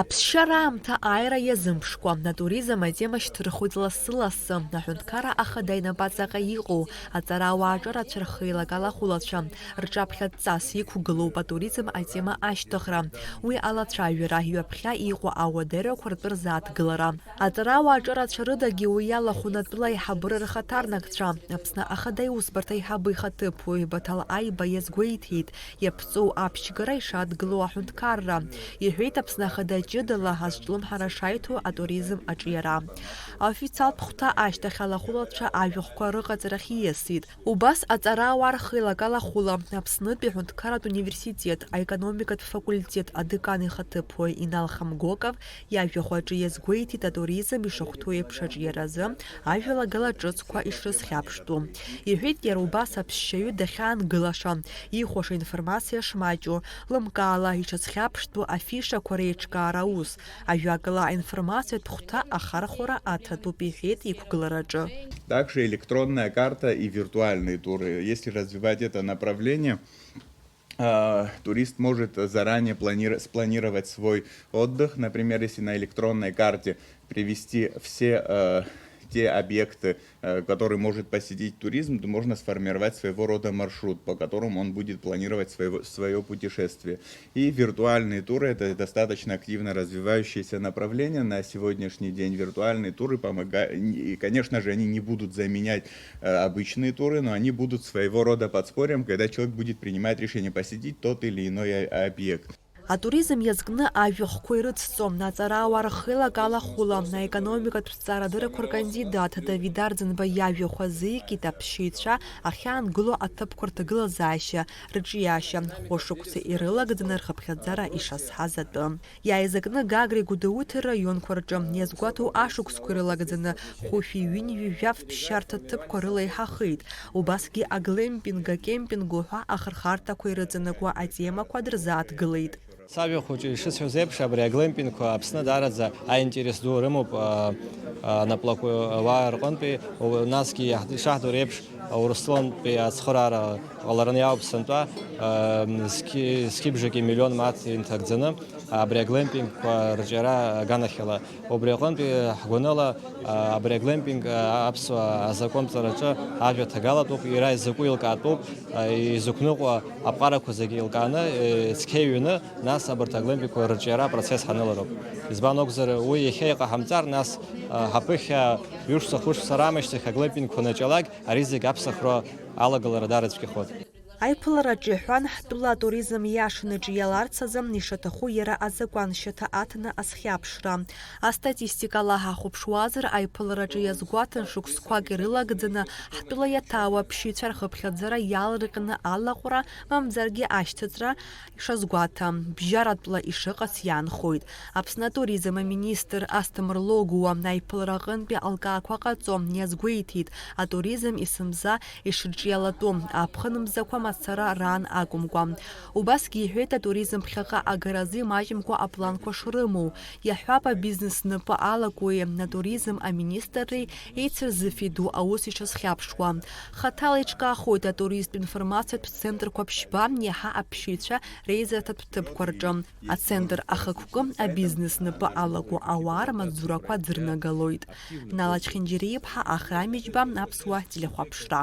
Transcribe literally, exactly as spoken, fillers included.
Аԥсшьара аамҭа ааира иазымԥшкәа, атуризм атема шьҭырхуеит лассы-лассы. Аҳәынҭқарра ахада инапаҵаҟа иҟоу аҵарауаа аҿарацәа рхеилак алахәылацәа рҿаԥхьа дҵас иқәгылоуп атуризм атема ашьҭыхра, уи алацәажәара, ҩаԥхьа иҟоу ауадаҩрақәа ртәы рзааҭгылара. Аҵарауаа аҿарацәа рыдагьы уи иалахәын атәыла аиҳабыра рхаҭарнакцәа. Аԥсны Ахада Аусбарҭа аиҳабы ихаҭыԥуаҩ Баҭал Аиба иазгәеиҭеит, иаԥҵоу аԥшьгара ишадгылоу аҳәынҭқарра. Иҳәеит Аԥсны Ахада ҷыдала азҿлымҳара шаиҭо атуризм аҿиара. Аофициалтә хәҭа ашьҭахь алахәылацәа ажәахәқәа рыҟаҵарахь ииасит. Убас аҵарауаа рхеилак алахәыла, Аԥснытәи аҳәынҭқарратә университет аекономикатә факультет адекан ихаҭыԥуаҩ Инал Хамгоков иажәахә аҿы иазгәеиҭеит атуризм ишахәҭоу еиԥш аҿиаразы ажәалагала ҿыцқәа ишрызхьаԥштәу. Иҳәеит иара убас аԥсшьаҩы дахьаангылаша, ихәаша информациа шмаҷу, лымкаала иҽазхьаԥштәу афишақәа реиҿкаара аус, ажәакала, аинформациатә хәҭа ахархәара аҭатәуп, иҳәеит иқәгылараҿы. Также электронная карта и виртуальные туры. Если развивать это направление, а, турист может заранее планир-, спланировать свой отдых. Например, если на электронной карте привести все, э, те объекты, э, которые может посетить туризм, то можно сформировать своего рода маршрут, по которому он будет планировать своего, своё путешествие. И виртуальные туры — это достаточно активно развивающееся направление на сегодняшний день. Виртуальные туры помогают, и, конечно же, они не будут заменять, э, обычные туры, но они будут своего рода подспорьем, когда человек будет принимать решение посетить тот или иной, э, объект. Атуризм иазкны ажәахәқәа ирыцҵо, аҵарауаа рхеилак алахәыла, аекономикатә зҵаарадырақәа ркандидат Давид Арӡынба иажәахә азикит аԥсшьаҩцәа ахьаангыло аҭыԥқәа рҭагылазаашьа, рыҿиашьа, хәышықәса ирылагӡаны рхыԥхьаӡара ишазҳаз атәы. Иааизакны Гагреи Гәдоуҭеи раионқәа рҿы иазгәаҭоу ашықәсқәа ирылагӡаны хәышәи ҩынҩажәи жәаф ԥсшьарҭа ҭыԥқәа рыла иҳахеит. Убасгьы аглемпинг, акемпинг уҳәа ахырхарҭақәа ирыҵанакуа атемақәа дырзааҭгылеит. Сажәа хәыҷы ишысҳәоз еиԥш, абри аглемпингқәа Аԥсны даараӡа аинтерес ду рымоуп, а, а, наплакуаа рҟынтәи, у-, насгьы иаҳ-, ишаҳдыруа еиԥш, Урыстәылантәи ацхыраара ҟалараны иаауп сынтәа, а, зқьи-, зқьыбжаки миллион мааҭ инҭагӡаны абри аглемпингқәа рҿиара аганахьала. Убри аҟынтәи ҳгәаныла, а, абри аглемпинг, а, аԥсуа азакәанҵараҿы ажәа ҭагалатәуп, иара изакәу еилкаатәуп, а, изықәныҟәо аԥҟарақәа зегьы еилкааны, э, цқьа иҩны, нас абарҭ аглемпингқәа рырҿиара апроцесс ҳанылароуп. Избан акәзар, уи иахьа иҟаҳамҵар, нас, а, ҳаԥыхьа ҩышықәса, хәышықәса раамышьҭахь аглемпингқәа анаҿалак, ари зегь аԥсахра алагалара дарыцәгьахоит. Аиԥылараҿы иҳәан, ҳтәыла атуризм иашанаҿ иаларц азы ишаҭаху иара азакәан шьаҭа аҭаны азхьаԥшра. Астатистикала ҳахәаԥшуазар, аиԥылараҿы иазгәаҭан шықәсқәак ирылагӡаны ҳтәыла иаҭаауа аԥсшьаҩцәа рхыԥхьаӡара иалырҟьаны алаҟәра, мамзаргьы ашьҭыҵра ишазгәаҭа, бжьаратәла ишыҟац иаанхоит. Аԥсны атуризм аминистр Асҭамыр Логуа аиԥылара аҟынтәи алкаақәа ҟаҵо иазгәеиҭеит, атуризм есымза ишырҿиалатәу, аԥхынмзақәа мацара раан акәымкәа. Убасгьы иҳәеит атуризм ԥхьаҟа агаразы имаҷымкәа апланқәа шрымоу. Иаҳҳәап, абизнес знапы алакуеи атуризм аминистрреи еицырзыфеит ду аус иҽазхьаԥшуа. Хаҭала иҿкаахоит атуристтә информациатә центрқәа ԥшьба, иаҳа аԥсшьаҩцәа реизарҭатә ҭыԥқәа рҿы. Ацентр ахықәкы абизнес знапы алаку ауаа рмаҵзурақәа ӡырнагалоит. Нала Чхинџьариа-иԥҳа, Ахра Миџьба, Аԥсуа телехәаԥшра.